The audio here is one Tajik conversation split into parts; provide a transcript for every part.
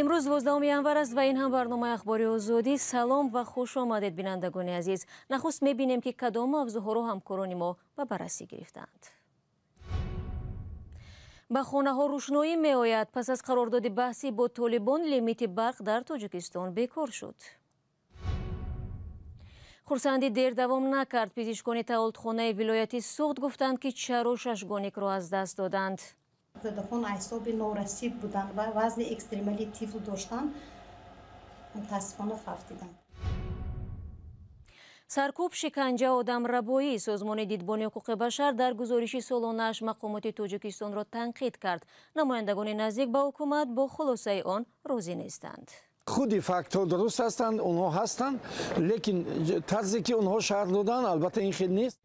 Имрӯз 12 январ аст ва ин ҳам барномаи Ахбори Озодӣ. Салом ва хуш омадед, бинандагони азиз. Нахуст мебинем, ки кадом мавзӯъҳоро ҳамкорони мо ба баррасӣ гирифтаанд. Ба хонаҳо рӯшноӣ меояд. Пас аз қарордоди баҳсӣ бо Толибон лимити барқ дар Тоҷикистон бекор шуд. Хурсандӣ дер давом накард. Пизишкони таваллудхонаи вилояти Суғд гуфтанд, ки чаро шашгоникро аз даст доданд. Кӯдакон ҳисоби норасид буданд ва вазни экстремалии тифл доштанд, мутаассифона фавтиданд. Саркӯб, шиканҷа, одамрабоӣ. Созмони Дидбони ҳуқуқи башар дар гузориши солонааш мақомоти Тоҷикистонро танқид кард. Намояндагони наздик ба ҳукумат бо хулосаи он розӣ нестанд. Худи фактҳо дуруст ҳастанд, онҳо ҳастанд, лекин тарзе ки онҳо шарҳ доданд, албатта ин хел нест.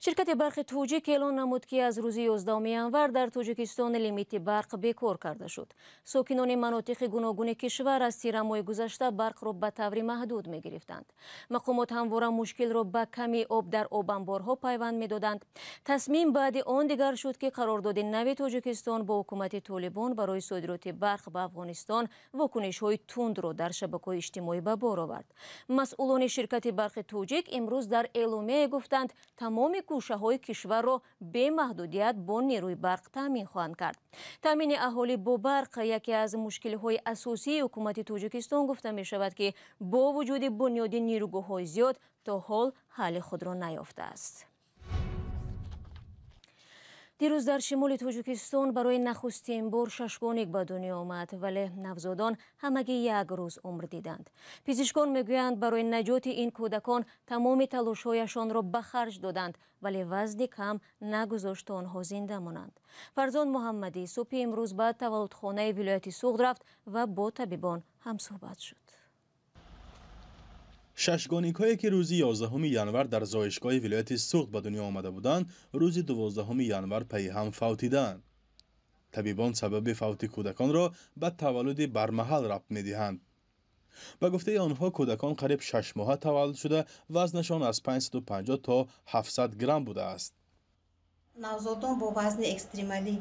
Ширкати Барқи Тоҷик эълон намуд, ки аз рӯзи 11 январ дар Тоҷикистон лимити барқ бекор карда шуд. Сокинони манотиқи гуногуни кишвар аз тирамоҳи гузашта барқро ба таври маҳдуд мегирифтанд. Мақомот ҳамвора мушкилро ба камии об дар обанборҳо пайванд медоданд. Тасмим баъди он дигар шуд, ки қарордоди нави Тоҷикистон бо ҳукумати Толибон барои содироти барқ ба Афғонистон вокунишҳои тундро дар шабакаҳои иҷтимоӣ ба бор овард. Масъулони ширкати Барқи Тоҷик имрӯз дар эъломияе гуфтанд, тамоми гӯшаҳои кишварро бемаҳдудият бо нерӯи барқ таъмин хоҳанд кард. Таъмини аҳолӣ бо барқ яке аз мушкилиҳои асосии ҳукумати Тоҷикистон гуфта мешавад, ки бо вуҷуди бунёди нерӯгоҳҳои зиёд то ҳол ҳалли худро наёфтааст. Дирӯз дар шимоли Тоҷикистон барои нахустин бор шашгоник ба дунё омад, вале навзодон ҳамагӣ як рӯз умр диданд. Пизишкон мегӯянд, барои наҷоти ин кӯдакон тамоми талошҳояшонро ба харҷ доданд, вале вазни кам нагузошт, то онҳо зинда монанд. Фарзон Муҳаммадӣ субҳи имрӯз ба таваллудхонаи вилояти Суғд рафт ва бо табибон ҳамсӯҳбат шуд. Шашгоникҳое, ки рӯзи 11 январ дар зоишгоҳи вилояти Суғд ба дунё омада буданд, рӯзи 12 январ пайи ҳам фавтиданд. Табибон сабаби фавти кӯдаконро ба таваллуди бармаҳал рабт медиҳанд. Ба гуфтаи онҳо, кӯдакон қариб 6 моҳа таваллуд шуда, вазнашон аз 550 то 700 грамм будааст. Навзодон бо вазни экстремалӣ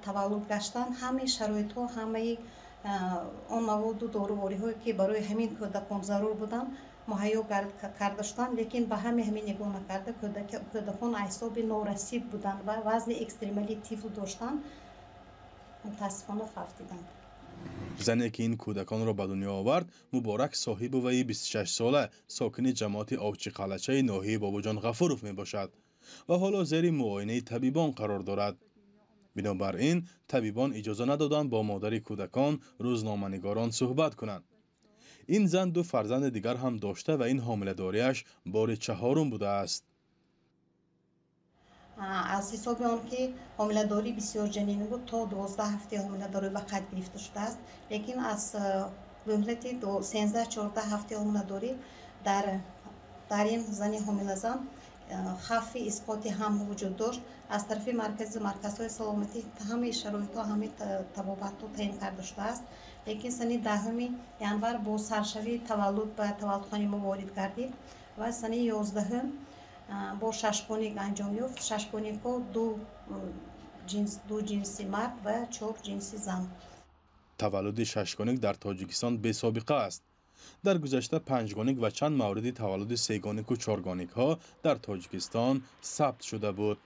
таваллуд гаштанд. Ҳамаи шароитҳо, ҳамаи он маводу дорувориҳое, ки барои ҳамин кӯдакон зарур буданд, муҳайё карда шуданд, лекин ба ҳамаи ҳамин нигоҳ накарда, кӯдакон ҳисоби норасид буданд ва вазни экстремалии тифл доштанд, мутаассифона фавтиданд. Зане, ки ин кӯдаконро ба дунё овард, Муборак Соҳибоваи 26сола, сокини ҷамоати Овчиқалъачаи ноҳияи Бобоҷон Ғафуров мебошад ва ҳоло зери муоинаи табибон қарор дорад. Бинобар ин табибон иҷоза надоданд бо модари кӯдакон рӯзноманигорон суҳбат кунанд. Ин зан ду фарзанди дигар ҳам дошта ва ин ҳомиладориаш бори чаҳорум будааст. Аз ҳисоби он ки ҳомиладорӣ бисёр ҷанинӣ буд, то 12 ҳафтаи ҳомиладорӣ ба қайд гирифта шудааст, лекин аз муҳлати 13-14 ҳафтаи ҳомиладорӣ дар ин зани ҳомилазан хавфи исқоти ҳамл вуҷуд дошт. Аз тарафи марказҳои саломатӣ ҳамаи шароитҳо, ҳамаи табобатҳо таъин карда шудааст, лекин санаи 10 январ бо саршавии таваллуд ба таваллудхонаи мо ворид гардид ва санаи 11-ум бо шашгоник анҷом ёфт. Шашгоникҳо ду ҷинс, ду ҷинси мард ва чор ҷинси зан. Таваллуди шашгоник дар Тоҷикистон бесобиқа аст. Дар гузашта панҷгоник ва чанд мавриди таваллуди сегонику чоргоникҳо дар Тоҷикистон сабт шуда буд.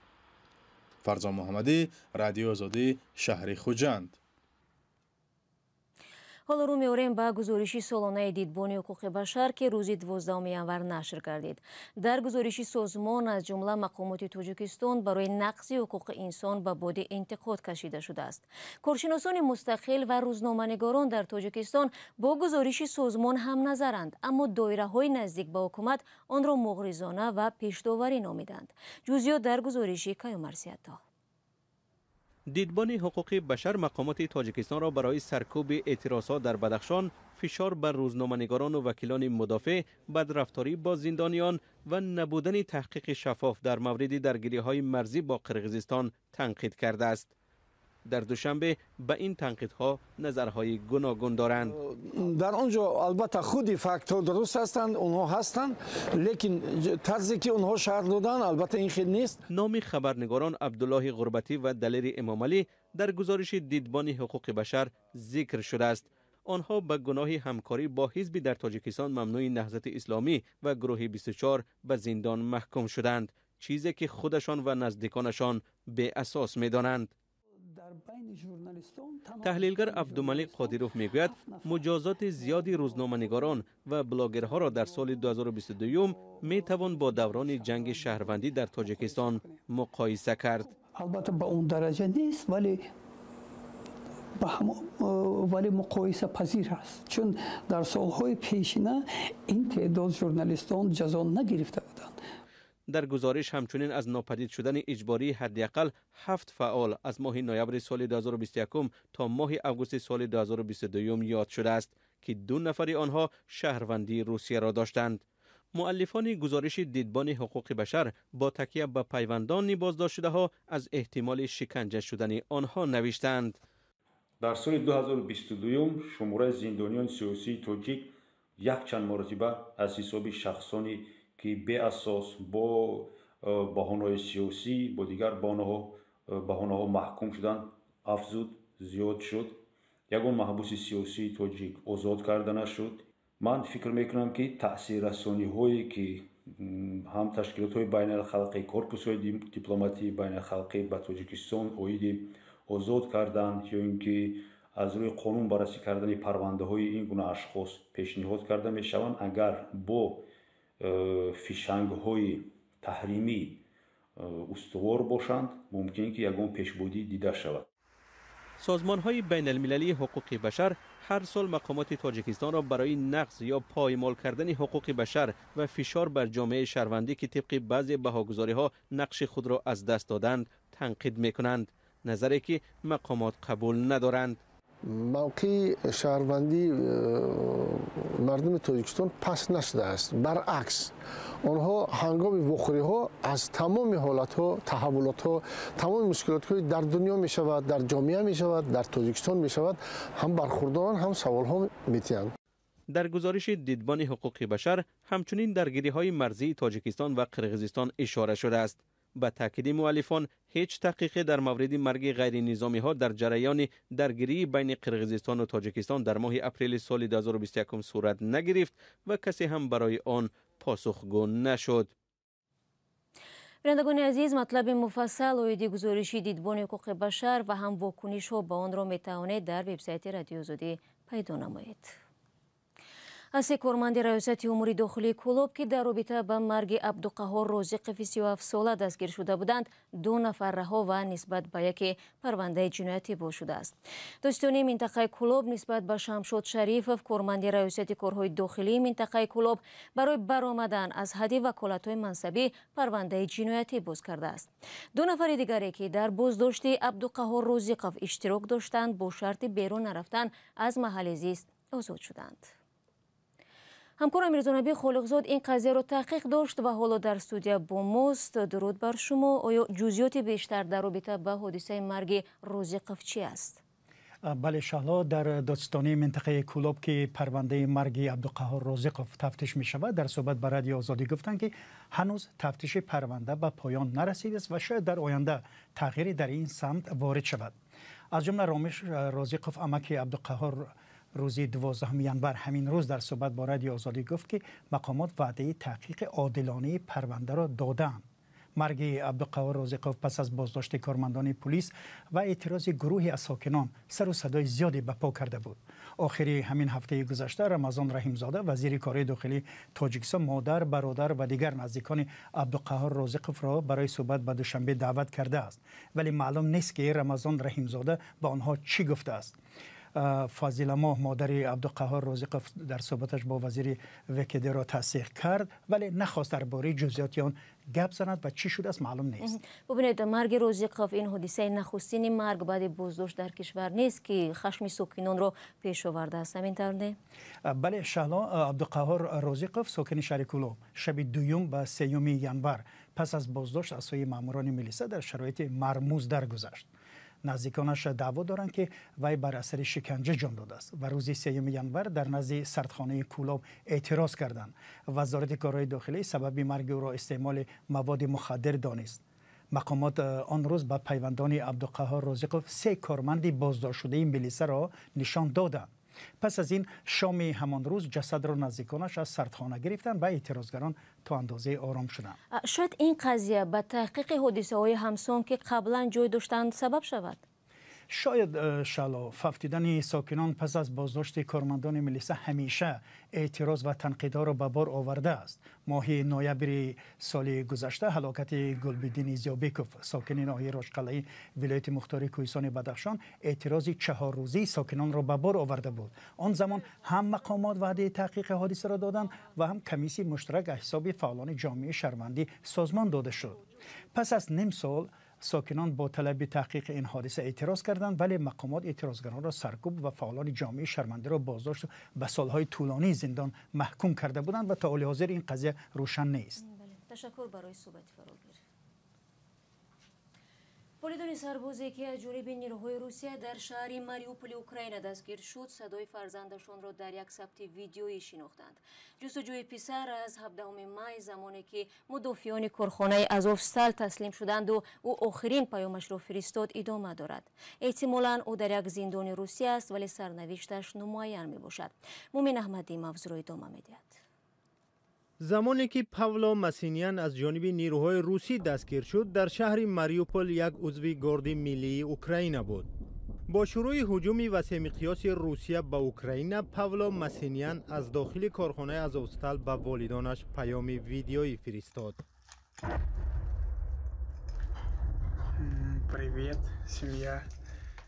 Фарзон Муҳаммадӣ, Радиои Озодӣ, шаҳри Хуҷанд. Ҳоло рӯ меорем ба гузориши солонаи Дидбони ҳуқуқи башар, ки рӯзи 12 январ нашр гардид. Дар гузориши созмон аз ҷумла мақомоти Тоҷикистон барои нақзи ҳуқуқи инсон ба боди интиқод кашида шудааст. Коршиносони мустақил ва рӯзноманигорон дар Тоҷикистон бо гузориши созмон ҳамназаранд, аммо доираҳои наздик ба ҳукумат онро муғризона ва пешдоварӣ номиданд. Ҷузъиёт дар гузориши Каюмарсиятто. Дидбони ҳуқуқи башар мақомоти Тоҷикистонро барои саркӯби эътирозҳо дар Бадахшон, фишор бар рӯзноманигорону вакилони мудофеъ, бадрафторӣ бо зиндониён ва набудани таҳқиқи шаффоф дар мавриди даргириҳои марзӣ бо Қирғизистон танқид кардааст. Дар Душанбе ба ин танқидҳо назарҳои гуногун доранд. Дар он ҷо албатта худи фактҳо дуруст ҳастанд, онҳо ҳастанд, лекин тарзе ки онҳо шарҳ доданд, албатта ин хел нест. Номи хабарнигорон Абдуллоҳи Ғурбатӣ ва Далери Эмомалӣ дар гузориши Дидбони ҳуқуқи башар зикр шудааст. Онҳо ба гуноҳи ҳамкорӣ бо ҳизби дар Тоҷикистон мамнӯи Наҳзати Исломӣ ва гурӯҳи 24 ба зиндон маҳкум шуданд, чизе ки худашон ва наздиконашон беасос медонанд. Таҳлилгар Абдумалик Қодиров мегӯяд, муҷозоти зиёди рӯзноманигорон ва блогерҳоро дар соли 2022 метавон бо даврони ҷанги шаҳрвандӣ дар Тоҷикистон муқоиса кард. Албатта, ба он дараҷа нест, вале муқоисапазир аст, чун дар солҳои пешина ин теъдод журналистон ҷазо нагирифта буданд. Дар гузориш ҳамчунин аз нопадид шудани иҷбории ҳадди ақал 7 фаъол аз моҳи ноябри соли 2021 то моҳи августи соли 2022 ёд шудааст, ки 2 нафари онҳо шаҳрвандии Русияро доштанд. Муаллифони гузориши Дидбони ҳуқуқи башар бо такя ба пайвандони боздоштшудаҳо аз эҳтимоли шиканҷа шудани онҳо навиштаанд. Дар соли 2022 шумораи зиндониёни сиёсии тоҷик якчанд маротиба аз ҳисоби шахсоне ки беасос бо баҳонаҳои сиёсӣ, бо дигар баҳонаҳо маҳкум шуданд, афзуд, зиёд шуд. Ягон маҳбуси сиёсии тоҷик озод карда нашуд. Ман фикр мекунам, ки таъсиррасониҳое ки ҳам ташкилотҳои байналхалқӣ, корпусҳои дипломатии байналхалқӣ ба Тоҷикистон оиди озод кардан ё ин ки аз рӯи қонун баррасӣ кардани парвандаҳои ин гуна ашхос пешниҳод карда мешаванд, агар бо фишангҳои таҳримӣ устувор бошанд, мумкин ки ягон пешбудӣ дида шавад. Созмонҳои байналмилалии ҳуқуқи башар ҳар сол мақомоти Тоҷикистонро барои нақз ё поймол кардани ҳуқуқи башар ва фишор бар ҷомеаи шаҳрвандӣ, ки тибқи баъзе баҳогузориҳо нақши худро аз даст доданд, танқид мекунанд. Назаре ки мақомот қабул надоранд. Мавқеи шаҳрвандии мардуми Тоҷикистон паст нашудааст. Баръакс, онҳо ҳангоми вохӯриҳо аз тамоми ҳолатҳо, таҳаввулотҳо, тамоми мушкилотҳое дар дунё мешавад, дар ҷомеа мешавад, дар Тоҷикистон мешавад, ҳам бархурдоранд, ҳам саволҳо метиҳанд. Дар гузориши Дидбони ҳуқуқи башар ҳамчунин даргириҳои марзии Тоҷикистон ва Қирғизистон ишора шудааст. Ба таъкиди муаллифон, ҳеҷ таҳқиқе дар мавриди марги ғайринизомиҳо дар ҷараёни даргирии байни Қирғизистону Тоҷикистон дар моҳи апрели соли 2021 сурат нагирифт ва касе ҳам барои он посухгӯ нашуд. Бинандагони азиз, матлаби муфассал оиди гузориши Дидбони ҳуқуқи башар ва ҳам вокунишҳо ба онро метавонед дар вебсайти Радиои Озодӣ пайдо намоед. Аз се корманди Раёсати умури дохилии Кӯлоб, ки дар робита ба марги Абдуқаҳҳор Розиқови 37сола дастгир шуда буданд, 2 нафар раҳо ва нисбат ба яке парвандаи ҷиноятӣ боз шудааст. Додситонии минтақаи Кӯлоб нисбат ба Шамшод Шарифов, корманди Раёсати корҳои дохилии минтақаи Кӯлоб, барои баромадан аз ҳадди ваколатҳои мансабӣ парвандаи ҷиноятӣ боз кардааст. 2 нафари дигаре, ки дар боздошти Абдуқаҳҳор Розиқов иштирок доштанд, бо шарти берун нарафтан аз маҳалли зист озод шуданд. Ҳамкор Амирзонаби Холиқзод ин қазияро таҳқиқ дошт ва ҳоло дар студия бо мост. Дуруд бар шумо. Оё ҷузъиёти бештар дар робита ба ҳодисаи марги Розиқов чи аст? Бале, Шаҳло, дар додситонии минтақаи Кӯлоб, ки парвандаи марги Абдуқаҳҳор Розиқов тафтиш мешавад, дар суҳбат ба Радиои Озодӣ гуфтанд, ки ҳанӯз тафтиши парванда ба поён нарасидааст ва шояд дар оянда тағйире дар ин самт ворид шавад. Аз ҷумла Ромиш Розиқов, амаки Абдуқаҳҳор, рӯзи 12 январ, ҳамин рӯз, дар суҳбат бо Радиои Озодӣ гуфт, ки мақомот ваъдаи таҳқиқи одилонаи парвандаро додаанд. Марги Абдуқаҳҳор Розиқов пас аз боздошти кормандони пулис ва эътирози гурӯҳе аз сокинон сару садои зиёде ба по карда буд. Охири ҳамин ҳафтаи гузашта Рамазон Раҳимзода, вазири корҳои дохилии Тоҷикистон, модар, бародар ва дигар наздикони Абдуқаҳҳор Розиқовро барои суҳбат ба Душанбе даъват кардааст, вале маълум нест, ки Рамазон Раҳимзода ба онҳо чӣ гуфтааст. Фазиламоҳ, модари Абдуқаҳҳор Розиқов, дар суҳбаташ бо вазири ВКД-ро тасдиқ кард, вале нахост дар бораи ҷузъиёти он гап занад ва чӣ шудааст, маълум нест. Бубинед, марги Розиқов ин ҳодисаи нахустини марг баъди боздошт дар кишвар нест, ки хашми сокинонро пеш овардааст. Ҳамин тавр не? Бале, Шаҳло, Абдуқаҳҳор Розиқов, сокини шаҳри Кӯлоб, шаби 2 ба 3 январ пас аз боздошт аз сӯи маъмурони милиса дар шароити мармуз даргузашт. Наздиконаш даъво доранд, ки вай бар асари шиканҷа ҷон додааст ва рӯзи 3 январ дар назди сардхонаи Кӯлоб эътироз карданд. Вазорати корҳои дохилӣ сабаби марги ӯро истеъмоли маводи мухаддир донист. Мақомот он рӯз ба пайвандони Абдуқаҳҳор Розиқов се корманди боздоштшудаи милисаро нишон доданд. Пас аз ин шоми ҳамон рӯз ҷасадро наздиконаш аз сардхона гирифтанд ва эътирозгарон то андозае ором шуданд. Шояд ин қазия ба таҳқиқи ҳодисаҳои ҳамсон, ки қаблан ҷой доштанд, сабаб шавад. Шояд, Шаъло. Фавтидани сокинон пас аз боздошти кормандони милиса ҳамеша эътироз ва танқидҳоро ба бор овардааст. Моҳи ноябри соли гузашта ҳалокати Гулбиддини Зиёбеков, сокини ноҳияи Рошқалъаи вилояти мухтори Кӯҳистони Бадахшон, эътирози 4 рӯзии сокинонро ба бор оварда буд. Он замон ҳам мақомот ваъдаи таҳқиқи ҳодисаро доданд ва ҳам комиссияи муштарак аз ҳисоби фаъолони ҷомеаи шаҳрвандӣ созмон дода шуд. Пас аз ним сол сокинон бо талаби таҳқиқи ин ҳодиса эътироз карданд, вале мақомот эътирозгаронро саркӯб ва фаъолони ҷомеаи шаҳрвандиро боздошт ба солҳои тӯлонии зиндон маҳкум карда буданд ва то ҳоли ҳозир ин қазия рӯшан нест. Ташаккур барои суҳбати фарогир. Волидони сарбозе, ки аз ҷониби нерӯҳои Русия дар шаҳри Мариуполи Украина дастгир шуд, садои фарзандашонро дар як сабти видеоӣ шинохтанд. Ҷустуҷӯи писар аз 17 май, замоне ки мудофиёни корхонаи Азовстал таслим шуданду ӯ охирин паёмашро фиристод, идома дорад. Эҳтимолан ӯ дар як зиндони Русия аст, вале сарнавишташ номуайян мебошад. Мумин Аҳмадӣ мавзӯъро идома медиҳад. Замоне ки Павло Масинян аз ҷониби нирӯҳои русӣ дастгир шуд, дар шаҳри Мариупол як узви Горди миллии Украина буд. Бо шурӯъи ҳуҷуми васеъмиқёси Русия ба Украина, Павло Масинян аз дохили корхонаи Азовстал ба волидонаш паёми видеоӣ фиристод. Привет, семья.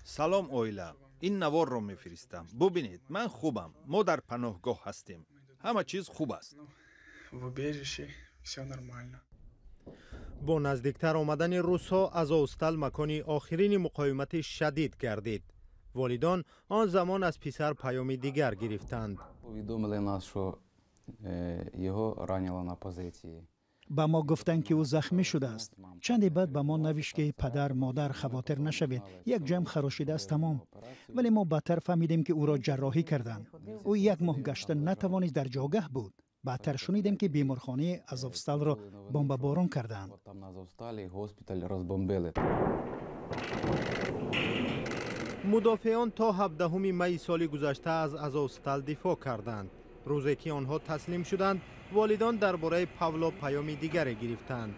Салом, оила! Ин наворро мефиристам, бубинед. Ман хубам, мо дар паноҳгоҳ ҳастем, ҳама чиз хуб аст. В убежище, все нормально. Бо наздиктар омадани русҳо, Азовстал макони охирини муқовимати шадид гардид. Волидон он замон аз писар паёми дигар гирифтанд. Повідомили нас, що його ранило на позиції. Ба мо гуфтанд, ки ӯ захмӣ шудааст. Чанде баъд ба мо навишт, ки падар, модар, хавотир нашавед, як ҷоям харошидааст, тамом. Вале мо баъдтар фаҳмидем, ки ӯро ҷарроҳӣ карданд. Ӯ як моҳ гашта натавонист, дар ҷогаҳ буд. Баъдтар шунидем, ки беморхонаи Азовсталро бомбаборон карданд. Там на Азовсталі госпіталь розбомбили. Мудофеон то 17 майи соли гузашта аз Азовстал дифоъ карданд. Рӯзе ки онҳо таслим шуданд, волидон дар бораи Павло паёми дигаре гирифтанд.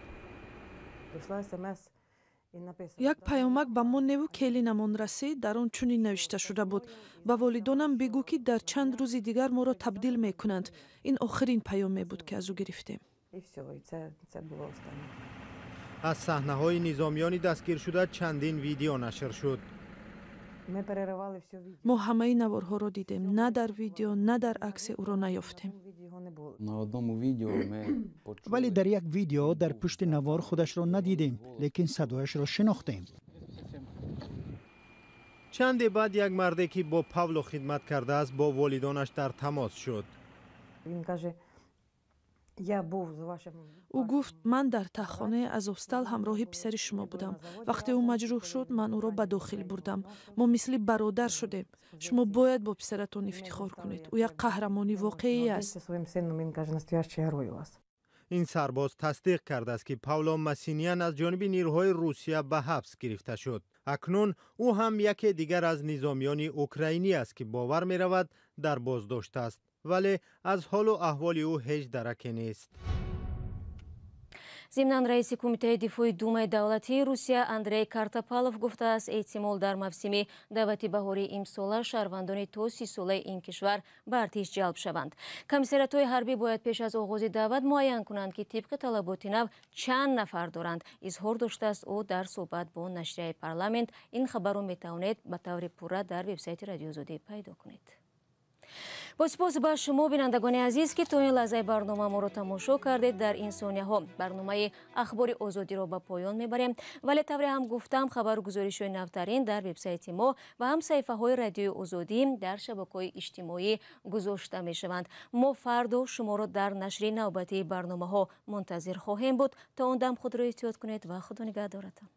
Як паёмак ба мо неву келинамон расид. Дар он чунин навишта шуда буд: «Ба волидонам бигӯ, ки дар чанд рӯзи дигар моро табдил мекунанд». Ин охирин паёме буд, ки аз ӯ гирифтем. Аз саҳнаҳои низомиёни дастгиршуда чандин видео нашр шуд. Мо ҳамаи наворҳоро дидем. На дар видео, на дар аксе ӯро наёфтем. Вале дар як видео дар пушти навор худашро надидем, лекин садояшро шинохтем. Чанде баъд як марде, ки бо Павло хидмат кардааст, бо волидонаш дар тамос шуд. Ӯ гуфт: «Ман дар таҳхонаи Азовстал ҳамроҳи писари шумо будам. Вақте ӯ маҷрӯҳ шуд, ман ӯро ба дохил бурдам. Мо мисли бародар шудем. Шумо бояд бо писаратон ифтихор кунед. Ӯ як қаҳрамони воқеӣ аст». Ин сарбоз тасдиқ кардааст, ки Павло Масинян аз ҷониби нирӯҳои Русия ба ҳабс гирифта шуд. Акнун ӯ ҳам яке дигар аз низомиёни украинӣ аст, ки бовар меравад, дар боздошт аст, вале аз ҳолу аҳволи ӯ ҳеҷ дараке нест. Зимнан, раиси Кумитаи дифои Думаи давлатии Русия Андрей Картаполов гуфтааст, эҳтимол дар мавсими даъвати баҳории имсола шаҳрвандони то 30-солаи ин кишвар ба артиш ҷалб шаванд. Комиссариятҳои ҳарбӣ бояд пеш аз оғози даъват муайян кунанд, ки тибқи талаботи нав чанд нафар доранд, изҳор доштааст ӯ дар суҳбат бо нашрияи Парламент. Ин хабарро метавонед ба таври пурра дар вебсайти Радиои Озодӣ пайдо кунед. Бо сипос ба шумо, бинандагони азиз, ки то ин лаҳзаи барнома моро тамошо кардед. Дар ин сонияҳо барномаи Ахбори Озодиро ба поён мебарем, вале тавре ҳам гуфтам, хабару гузоришҳои навтарин дар вебсайти мо ва ҳам саҳифаҳои Радиои Озодӣ дар шабакаҳои иҷтимоӣ гузошта мешаванд. Мо фардо шуморо дар нашри навбатии барномаҳо мунтазир хоҳем буд. То он дам худро эҳтиёт кунед ва Худо нигаҳдоратон.